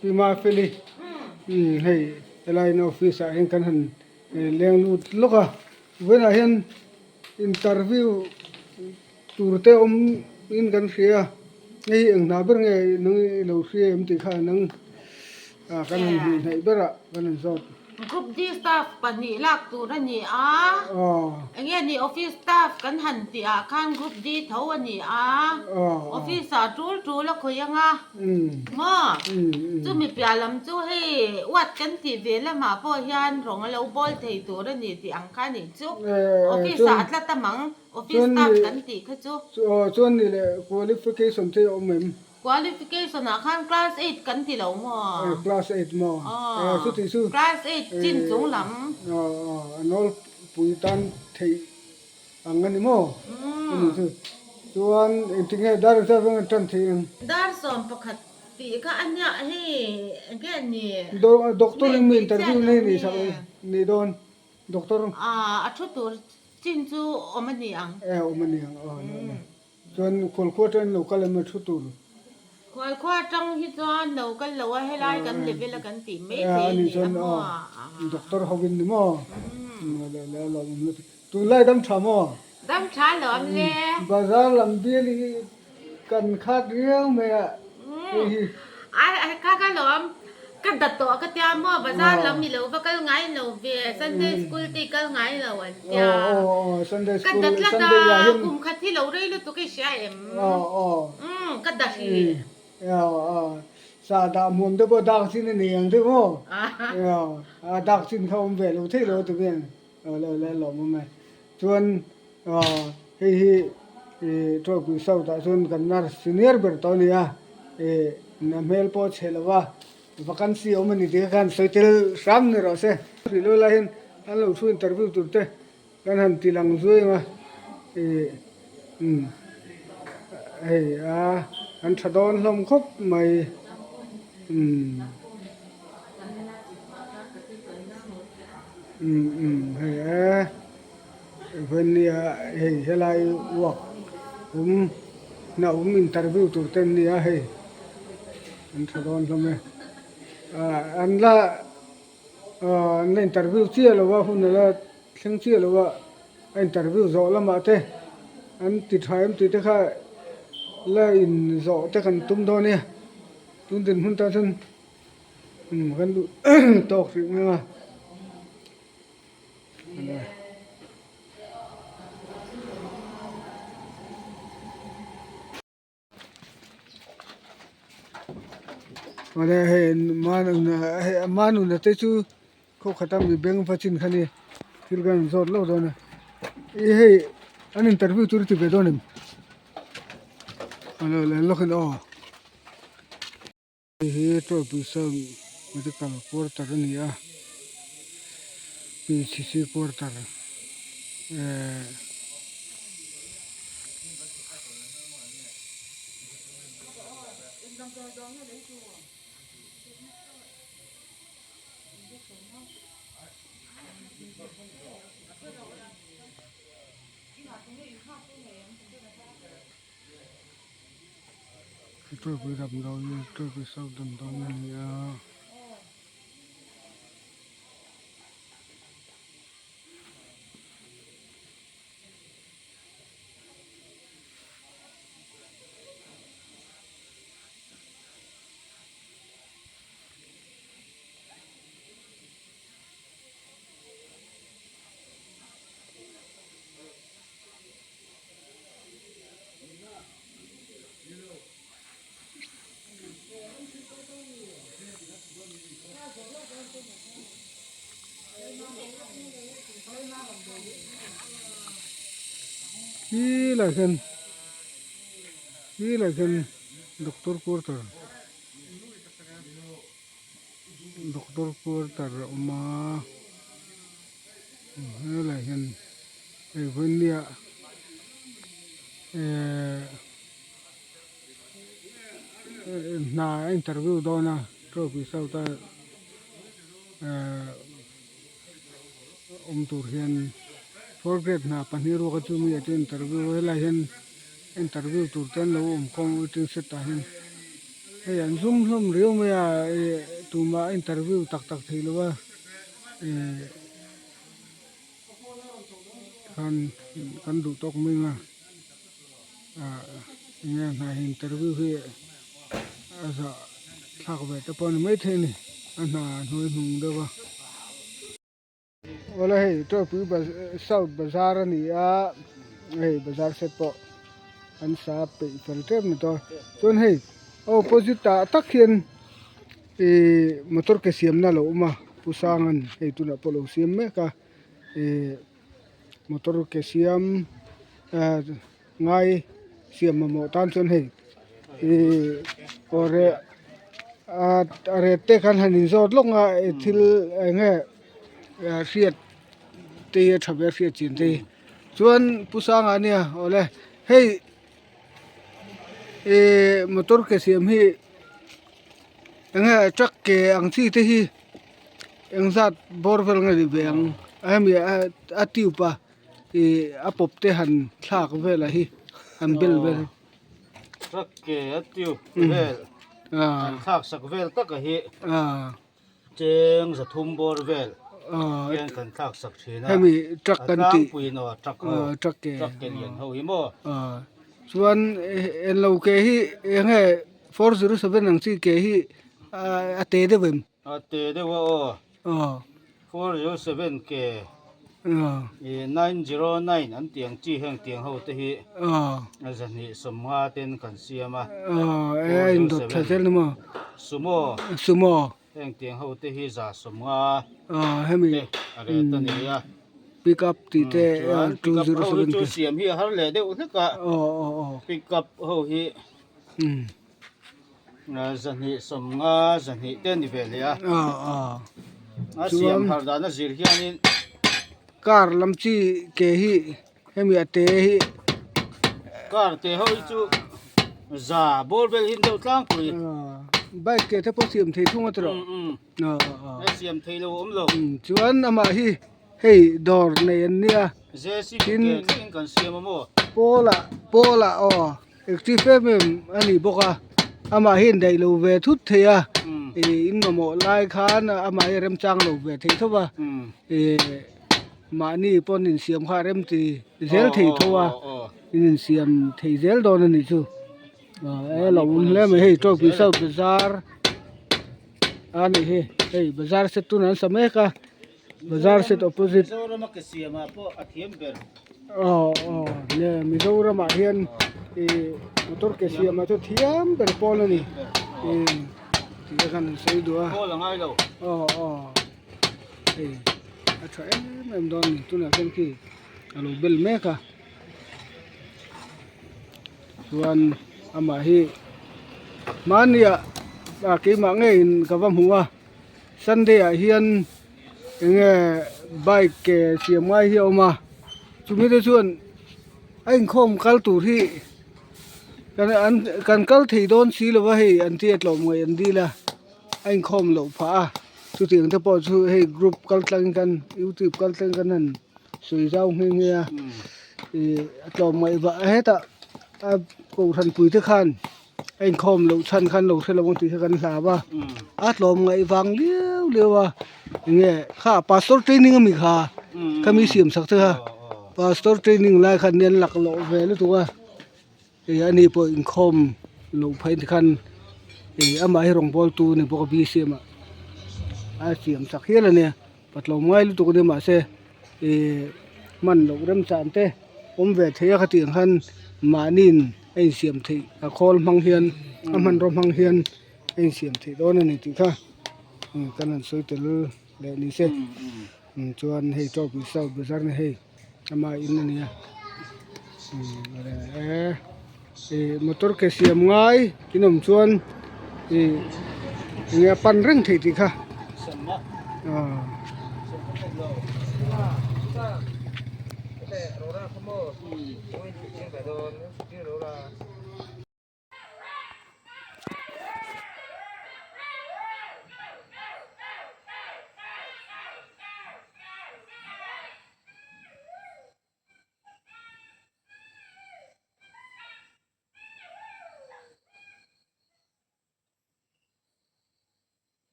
Pi Mafeli umm hei helai in office ah hian kan han leng lut lawk a vawiinah hian interview tur te awm in kan hria a hei eng hna ber nge nang i lo hria em tih kha nang ah kan han hmuh hnaih berah kan han zawt. Group D staff pahnih lak tur a ni a, enge ni office staff kan han tih ah khan group D tho a ni a, office ah tul tul a khawih ang a, maw? Chumi piah lam chu hei uat kan tih ve lamah pawh hian rawng a lo bawl thei tur a ni tih ang kha a nih chu, office ah a tla tam ang, office staff kan tih kha chu. Chuan ni leh qualification te a awm em? Qualification ah khan class eight kan ti lo maw? Eh class eight maw? Eh chuti chu. Class eight chin chung lam. A nawlpui tan theih ang a ni maw? Ani chu. Chuan engtik nge dar engzat veng an tan theih ang? Dar 11 tih kha a nia hei enge ni? Doctor in mi interview nei ni sak ni dawn doctor. A thu tur chin chu awm a ni ang. Eh awm a ni ang aw. Chuan khualkhua atangin lo kal em a thu tur. Khualkhua atang hi chuan lo kal lo a helai kan level a kan tih mai thei a ni a maw. Doctor ho in ni maw. Le le a lawm awm lutuk. Tunlai dam tha maw? Dam tha lawm le. Bazar lam bial hi kan khat riau mai a hei hi. A ka ka lawm. Ka dat tawh ka tia maw bazar lam i lo va kal ngai lo ve Sunday school te i kal ngai lo an tia ka dat tlat a kum khat hi lo rei lutuk i hria em umm ka dat hrih sa dah hmuam te pawh dak chin a nei ang deuh maw a dak chin kha awm ve lo thei lo ti vel lo la lawm awm e chuan hei hi Tawlpui South ah chuan kan nurse senior ber tawh a ni a na hmel pawh a chhe lo va vacancy a awm a ni tih kha khan sawi tel hram ni rawh se. Hrih lo lai hian an lo thu interview tur te kan han ti lang zui ang a hei a an tha dawn hlawm khawp mai umm umm hei e. Vania hei helai work awm hna awm interview tur te an ni a hei an tha dawn hlawm e ah an la ah an la interview chiah lo a hun ala thleng chiah lo a a interview zawh lamah te an ti tha em tih te kha la in zawh te kan tum dawn nia tun dinhmun tan chuan kan duh tawk hrih mai a. Awle hei manuna te chu khaw khata mi bank va chin kha ni thil kan rawn zawt lawk dawn a i hei an interview tur i ti ve dawn em awle awle lawkin aw. Hei hi Tawlpui Sound Medical Quarter a ni a, PCC Quarter eh Tawlpui damdawi tawlpui south damdawi a ni a. Khi lai khian khi lai khian doctor quarter doctor quarter a awm a helai hian hei vawinia ehh hna a interview dawn a trophy south a ehh awm tur hian fourth grade hna pahnih ruak a chu mi ah chuan interview a helai hian interview tur te an lo awm khawm a waiting shed ah hian. Hei an zum hlawm riau mai a ih tumah a interview tak tak thei lo a ih khan kan duh tawk mai ang a ah enge hna interview hi a zah thlak ve te pawh a ni maithei a ni a hna hnuai hnung deuh a. Awle hei Tawipui South bazar a ni a hei bazar set pawh an sa peih fel tep ni tawh chuan hei a opposite ah tak hian ihh motor ke siamna a lo awm a Pu Sanga'n hei tunah pawh a lo siam mek a ihh motor ke siam ah ngai siam mamawh tan chuan hei ihh awre ah a rate te khan han inzawt lawk a thil eng nge hriat te hi a tha ve a hriat chin te hi chuan Pu Sanga ania awle hei ihh motor ke siam hi eng nge truck ke ang chi te hi eng zat bawr vel nge ni ve ang hemi a tube a. Ih a pawp te han thlak vel a hi han bel vel Truck ke a tube vel han thlak sak vel tak a hi cheng zathum bawr vel hian kan thlak sak thin a hemi truck kan tih tlangpuiin aw truck ho truck ke truck ke lian ho hi maw chuan englo ke hi enge 407 ang chi ke hi a te deuh em. A te deuh a aw. 407 ke 909 an tih ang chi heng tiang ho te hi a zahnih sawmnga ten kan siam a. 407 Sumo Sumo heng tiang ho te hi za sawmnga te a ret a ni a. Pick up tih te 207 ke. Chu siam hi a har leh deuh hlek a. Pick up ho hi. Zahnih sawmnga zahnih te a ni ve leh a. A siam har dan a zir hianin car lam chi ke hi hemi a te hi car te ho hi chu za bawr vel hi an deuh tlangpui. Bike ke te pawh siam thei thung a tawh. A siam thei lo awm lo. Chuan amah hi hei dawr nei an nia. JCB ke thlengin kan siam a maw? Pawlah pawlah aw. Active em em a ni bawk a, amah hi indaih lo ve thut thei a, ih in mamawh lai khan amah hi a remchang lo ve thei tho va, ih mahni pawn insiam kha a rem ti zel thei tho a, in insiam thei zel dawn a nih chu, e lo awm hle mai hei Tawkpui South Bazar a nih hi, hei bazar set tunah an sa mek a. Bazar set opposite Mizorama ke siamah pawh a thiam ber. Aw aw nge Mizoramah hian ih motor ke siamah chu thiam ber pawl a ni ih tih te khan an sawi duh a. Pawl a ngai lo. Aw aw hei a tha em em dawn a ni tunah chuan khi a lo bel mek a chuan amah hi hmania ah keimah ngeiin ka va hmu a. Sunday ah hian enge bike ke siam ngai hi a awm a chumi te chuan a inkhawm kal tur hi kan an kan kal thei dawn si lo va hei an tia tlawm ngaih an dil a a inkhawm loh phah a chutiang te pawh chu hei group kal tlang kan youtube kal tlang kan han sawi zau nghe nghe a ih a tlawm ngaih vah hetah a kohhran pui te khan. A inkhawm loh chhan khan lo hre lo ang tih kha kan hlau a a tlawm ngaih vang liau liau a enge kha pastor training ami kha khami siam sak te kha pastor training lai khan nia an lak loh ve lutuk a ih ani pawh inkhawm loh phei te khan ih amah hi rawngbawl tu a ni bawk a bcm ah a siam sak hial a nia. Patlawm ngai lutuk a nia mahse ih hman loh remchan te awm ve thei a khatih ang khan mahniin a insiam theih a khawl hmang hian a hmanraw hmang hian a insiam theih dawn a ni tih kha kan han sawi tel leh ni se chuan hei tawpui south bazar ni hei ama in a nia ih motor ke siam ngai in awm chuan ih enge a pan reng theih tih kha aw.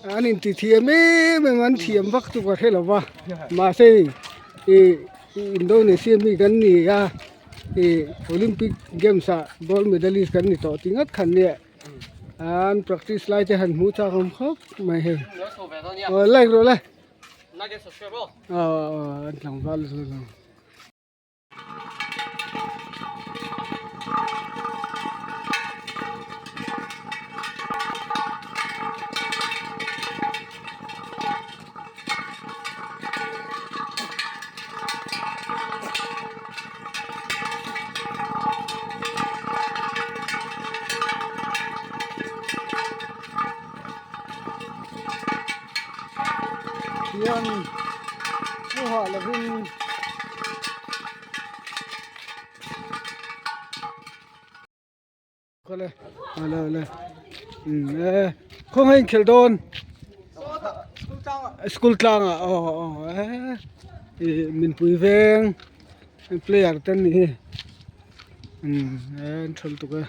An inti thiam em em an thiam vak chu ka hre lo va mahse ih Indonesia mi kan ni a ih Olympic games ah gold medalist kan ni tawh ti ngat khan nia an practice lai te han hmuh chak awm khawp mai hei aw like rawh le aw aw an tlangval chu lo. Hian hmuhah lovin Kawle ale ale um e khawngaih inkhelh dawn school tlangah aw aw e ih minpui veng player te an ni hi um e an tha lutuk e.